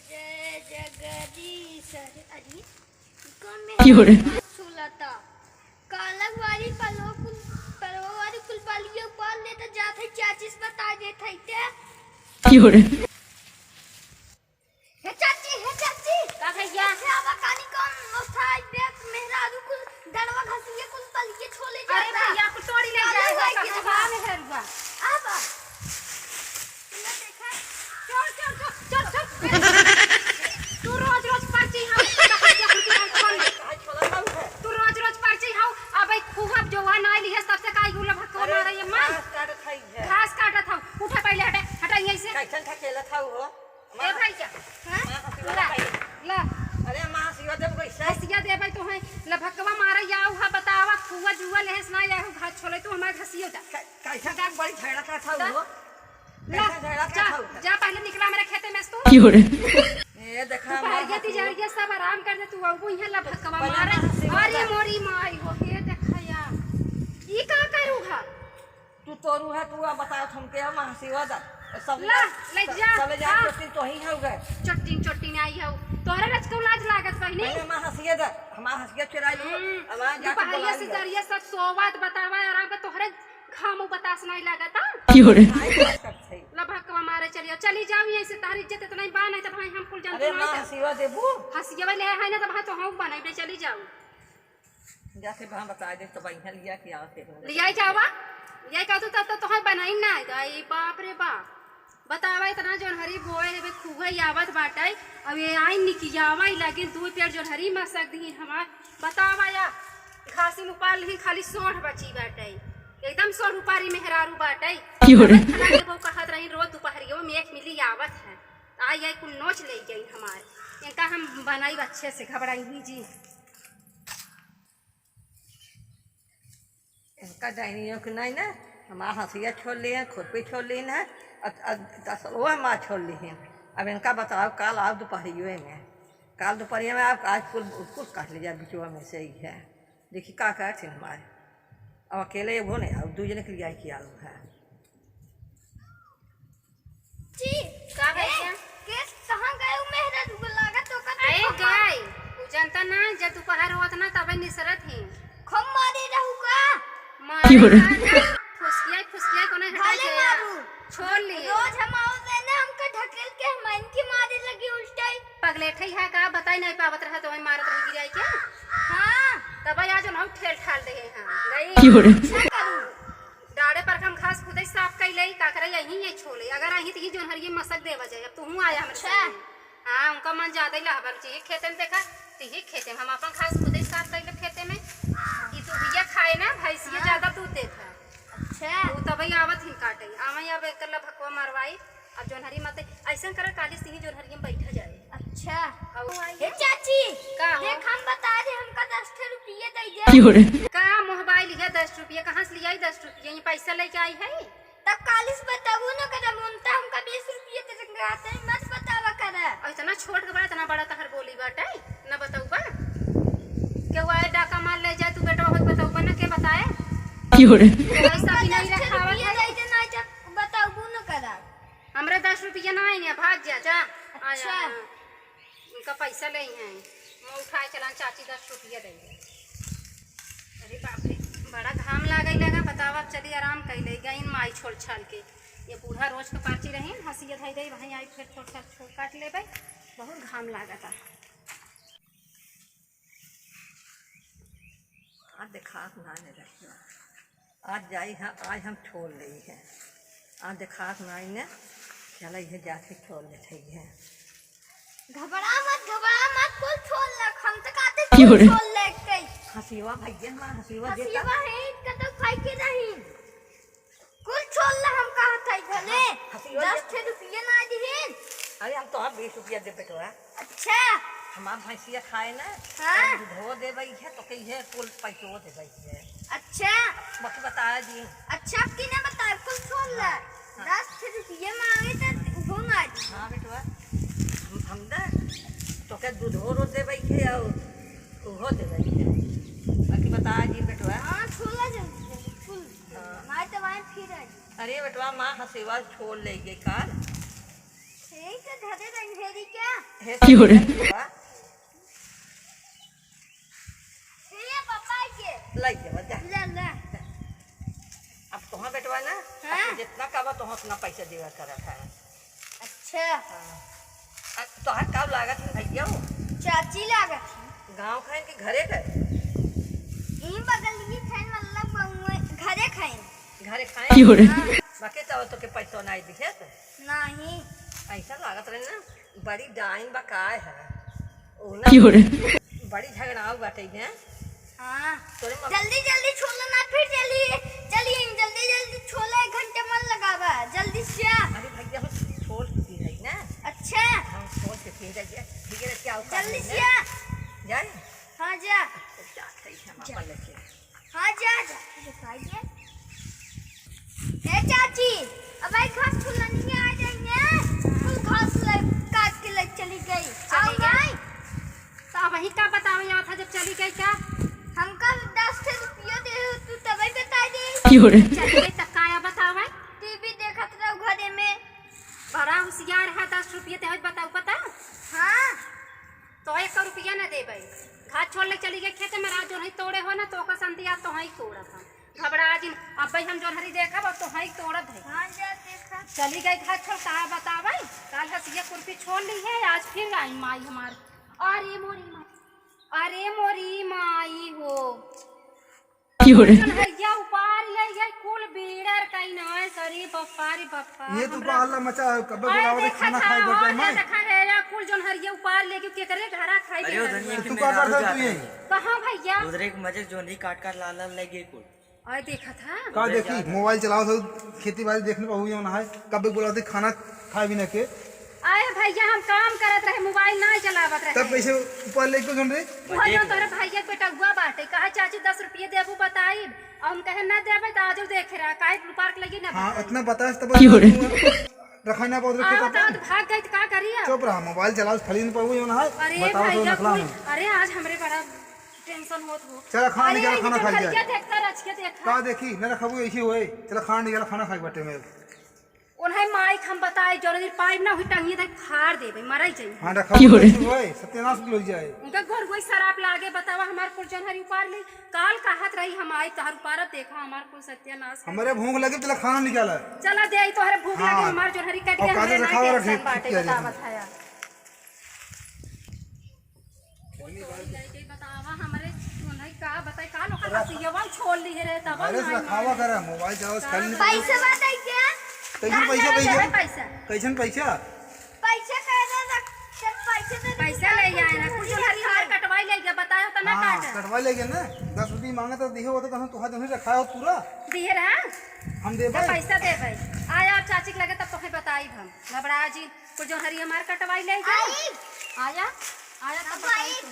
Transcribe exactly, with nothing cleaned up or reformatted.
जय जगदीश। अरे, अरे, ई कौन क्यों रे? मेहरारू सुलता? कालक वाली पलवा कुल, पलवा वाली कुल बलिया ऊपर ले तो जात है, चाची से बता देत है ते। क्यों रे? हे चाची, हे चाची। का भैया? अच्छा, अब कानी कौन उठाई देख मेहरारू कुल दड़वा घसिए कुल बलिए छोले अरे जाता। भैया, कुल तोड़ी ले कालक जाए, वाली का के बा। मेहरुआ। अब। चल, चल, चल, चल, चल। तू रोज रोज पर्ची हऊ, तू रोज रोज पर्ची हऊ, अब ई खूब जो है ना लिहे, सबसे काई गुला भक्का अरे, मारे ये माई। घास काटत हई है। घास काटत हऊ, उठा पहिले हटा, हटा यहीं से। कैसन ढकेलत हऊ हो? ए भैया, हाँ? माँ हंसी ला, वाला भाई। ला। अरे माँ हंसी वाला देब कैसे? हंसिया देबै तो है, ला भक्कवा मारे या उहा बतावा, खुआ जुआ लेहेस ना या घास छोले, तू हमार घसियो जा। कै-, कैसन बड़ी झगड़ा करत हऊ हो? ला, कैसे झगड़ा जा, करत हऊ? जा, पहिले निकला मेरे खेते में से तू। क्यों रे? ए, देखा, तू हमार पहिले हंसी। तिजहरिया सब आराम कर दे, तू अबू इहाँ ला भक्कवा पहिले मारे। हमार हंसी अरे बता। मोरी माई हो, हे देखा यार। ई का करू हा? तू तोरू है, तू अब बताओ, हम के हमार हंसी वाला। सब ला, ले सब, जा। सब ले जा, हाँ। चोटिन तो ही हऊ गए। चोटिन, चोटिन आई हऊ। तोहरे रच को लाज लागत बहिनी। पहिले हमार हंसिया दे, हमार हंसिया चुराई लो। हम्म। हमार जाके दुपहरिया बुला से लियो। जरिया सब सोवत बतावा, आराम का तोहरे घाम बतास नहीं लागत, हाँ? क्यों रे? नहीं बात करत है। ला भक्कवा मारे चलियो, चली जाओ यहीं से, तार इज्जत इतना ही बा, नहीं तो भाई हम कुल जानते अरे नहीं माँ, तो। हंसिया देबू? हंसिया ले है ना तो भाई तो हम बनाई दे, चली जाओ। जाके वहाँ बता दे तो बढ़िया लिया कि आओ फिर। लिया जावा, लिया का तो तब तो तोहर बनाई ना आएगा, ये बाप रे बाप। बतावा, इतना जोनहरी बोए है, बे खूबे आवत बाटे। अब ये आई निकियावा ही लगिन, दू पेड़ जोनहरी मसक दीन हमार। बतावा या, घासिन उपार लिहिन, खाली सोंठ बची बाटे। एकदम सोंठ उपारी मेहरारू बाटे। क्यों रे? खाना देबो कहत रही, रोज दुपहरियो में एक मिली आवत है। आई, आई कुल नोच ले गई हमार। इनका हम बनाई अच्छे से, घबराई ही जी। इनका डाइनियों के नहीं ना, हमार हंसिया छोड़ लिए हैं, खुरपी छोड़ लिए हैं, अ, अ, तसलवा हमार छोड़ लिए हैं। अब इनका बताओ, काल आओ दोपहरियो में, काल दोपहरिया में आप आज कुल, कुल काट ले जाए बिचवा में से ही है। देखी का कहत हैं हमारे, अब अकेले एगो नहीं आओ, दू जने के लिए आई के आओ है। जी। का भैया? ए, के कहाँ गए उ मेहरा दुगो लागत तो का आए तो गए। उ जनता ना, जब दोपहर होत ना, तबे निसरत ही। खूब मारे रहू का? मारे क्यों रे? ना, ना, फुसकिया, फुसकिया को नहीं हटा भले के। मारू। छोड़ लिए। रोज हम आओ से ना, हमका ढकेल के हम इनकी मारे लगी उल्टे। पगलेठई है का? बताई नहीं पावत रहा तो वही मारत रह गिराई के। हाँ। तब आज हम ठेल ठाल दे हैं। गई। क्यों रे? अच्छा करू। डाड़े पर हम घास खुदे साफ कई लेई, का करे यहीं ये छोले। अगर अहीं त ही जोनहरिये मसक देवा जाए, अब तुहूँ आया हमरे अच्छा। संगे। हाँ, उनका मन ज्यादा ही लहबल चाहिए खेते में, देखा, त ही खेते में हम अपन घास खुदे साफ कई ले खेते में। ई दूधिया खाए ना, भैंसिया हाँ। ज्यादा दूध देत है। अच्छा। वो तबई आवत हिन काटे, आवे अब एक ला भकवा मरवाई। अब जोनहरी मत ऐसन करे, काली सिंही जोनहरी में बैठा जाए। अच्छा। अब ए चाची, का हो? देख हम बता दे, हमका दस ठे रुपये दे दे। क्यों रे? का मोबाइल है दस रुपये, कहाँ से लियाई दस रुपये? ये पैसा लेके आई है? तब काली से बताबू न करे, ममता हमका बीस रुपये दे देंगे, आते ही मत बतावा करे। और इतना छोट के बा, इतना बड़ा तहर बोली बाटे, न बताऊबा? केहू आए डाका मार ले जाए, तू बेटवा होत बताऊबा न, के बताए? क्यों रे? पैसा भी नहीं दस ठे रखावा रुपये है। दे दे, नहीं जब बताबू न करा। हमरे दस रुपया ना आई, भाग जा, जा। अच्छा। आया, उनका पैसा ले हैं, मैं उठाए चलान, चाची दस रुपया दे दे। अरे बाप रे, बड़ा घाम लागे लगा, बतावा, अब चली आराम कर ले गई माई छोल छाल के। ये बूढ़ा रोज के पार्टी रही, हंसिया धई दे, वहीं आई फिर थोड़ा सा छोल काट लेबे, बहुत घाम लागता। आज देखात ना ने रही। आज जाई हम, आज हम छोड़ लेई है। आज देखात ना ने, चला ये जाके छोड़ लेते हैं। घबरा मत, घबरा मत, कुल छोड़ ले, हम तो कहते क्यों रे? छोड़ ले के। हसीवा भैया, माँ हसीवा देता। हसीवा है, इनका तो खाई के नहीं। कुल छोड़ ला, हम कहत हई भले। हाँ, हंसी हो दस गया। ठे रुपये ना दिहिन। अरे, हम तोहार बीस रुपया दे बेटवा। अच्छा। हमार भैंसिया खाए ना, हाँ। हम दूधो देबई है, तो कही है, कुल पैसो देबई है। अच्छा। बाकी बताया जी। अच्छा, अब की ना बताए, कुल छोड़ ला। हाँ, हाँ। दस ठे रुपये मांगे तो उहो ना दी। हाँ बेटवा, हम, हम ना, तो के दूधो रो देबई है और उहो देबई है। बाकी बताया जी बेटवा। हाँ, छोड़ ला जल्दी, जल्दी, कुल। हाँ। माई तो वहीं फिर आई। अरे बेटवा, माँ हसीवा छोड़ ले गई काल। यही तो धरे रंगेरी क्या? हे की हो रे? बेटवा। ये पापा के। लइ जावा, जा। ले, ले। अब तोहार बेटवा ना, हाँ। अब जितना कहबा तोहार उतना पैसा देवा करत है। अच्छा। हाँ। अब तोहार का लागत है भैया हो? चाची लागत है। गाँव खाइन के घरे गए? ई बगल की खाइन मतलब घरे खाइन। घरे खाइन? की हो रे? हाँ। बाकी तब तो के पैसा नहीं दिखे तो? नहीं। ऐसा लागत रहे ना, बड़ी डाइन बा काय है? ओ ना, की हो रे? बड़ी झगड़ाऊ बाटे हैं। हाँ। तोरे मम्मी जल्दी जल्दी छोला ना, फिर चली, चली, जल्दी जल्दी छोला, एक घंटे मन लगावा, जल्दी से आ। अरे भैया, हम छोल पी रही ना। अच्छा। हम छोल से पी रही है। ठीक है, क्या होता जल्दी है से ना? आ। जाए? हाँ, जा। तो जात है हम जा। अपन लेके। हाँ, जा, जा, जा, जा, जा। ए चाची, अब आई घास फुलनिया आ जाइए, कुल घास ले, काट के ले चली गई। चली आओ गई? भाई। तो अब वही का बतावे आवत है जब चली गई का? हमका दस ठे रुपया दे, तू तबे बता दे। की हो रे? चली गई तब काया बतावे? टीवी देखत रहो घरे में। बड़ा होशियार है, दस रुपया दे, बताओ पता? हाँ। तो एक रुपया ना देबै। घास छोल ले चली गई खेते में, रात जो नहीं तोड़े हो ना, तो ओकर संदिया तो हई तोड़त हम। घबरा जिन, अब भाई हम जोनहरी देखब, अब तो हई तोड़त है। हाँ, जा देखा। चली गई घास छोल, कहा बताबै? काल हसिया कुर्सी छोड़ ली है, आज फिर आई माई हमार। अरे मोरी माई, अरे मोरी माई हो। की हो रे? जोनहरिया उपार ले गई, कुल बीड़र कहीं ना है, सरी बप्पा रे बप्पा, ये तू हमरा का हल्ला मचा है, कब्बे अरे बुलावा दे, देखा खाना था, खाए और बैठे क्या मैं। देखा है, या कुल जोनहरिया उपार ले गई, केकरे घरा खाई अरे ओ देना धनिया है। कि तू का मेहरारू करता जात तू ये? रही। कहाँ भैया? उधरे के मजे जोनही काट काट लाल लाल ले गई कुल। अरे देखा था। का उधरे देखी, जात रही। मोबाइल चलाओ सब, खेती बाड़ी देखने पर हुई होना है, कब्बे बुलावा दे, खाना खाए बिना के। अरे भैया, हम काम करत रहे, मोबाइल ना चलावत रहे। तब कैसे ऊपर लेके गन रे? वो जो तोरे भैया के बेटउआ बाटे, कहा, "चाची, दस रुपये देबू, बताइब।" और हम कहे, "ना देबे, तो आजू देखे रहा, काहे ब्लू पार्क लगी ना हाँ, बताइब।" इतना बताए तब की हो रे? रखा ना बहुत रखे हाँ, तब। तो भाग गई, तो का करी अब? चुप रहा, मोबाइल चलाओ, खाली नहीं पाऊँ, ना है। अरे बताओ तो भैया, नखला कोई, में। अरे आज हमरे बड़ा टेंशन होत हो। चला खाना अरे निकाल, ये खाना तो खा लिया। भैया देखता रह, देखता। का देखी, ना रखबू ऐसे होए। चला खाना निकाल, खाना खाए बाटे में। उन्हें माइक हम बताए, जौन दिन पाइब ना, वही टंगिए धइ फाड़ देबे, मरई जाई। हाँ, रखा की हो रे? हुआ है, सत्यानाश भी हो जाए। उनका घर कोई शराब लागे, बतावा, हमार कुल जोनहरी उपार ली। काल कहत रही हम आई, तोहर उपारब, देखा, हमार कुल सत्यानाश है। हमरे भूख लगे, चला खाना निकाला। चला दे आई, तोहरे भूख हाँ। लगे, हमार जोनहरी कट और गया, काजल हमरे ना रखावा, टेंशन रखे, बाटे, क्या बतावा, जाने? थाया। कोई लइके बतावा हमरे, उन्हें का बताई, काल ओकर हसियवा छोड़ ली है रे, तब अरे हम से रखावा करे, मोबाइल चलाओ, का खाली नहीं। पैसा बताई क्या? कैसन पैसा, पैसा, पैसा? पैसा। कैसन पैसा? पैसा कह दे, रख, चल पैसा दे दे, पैसा ले आए ना, कुछ हरी हमार कटवाई ले गया, बतायो तो ना हाँ, काटा। कटवाई ले गया ना, दस रुपये मांगा तो दिए होते तो हम तुहार जमीन रखा हो पूरा। दिए रहा? हम देबे। तो पैसा देबे। आया आप चाची के लगे तब तो फिर बताई हम, घबरा जी। कुल जोनहरी हमार कटवाई ले गया। आई। आया, आया तब हम बताई आई। तुम।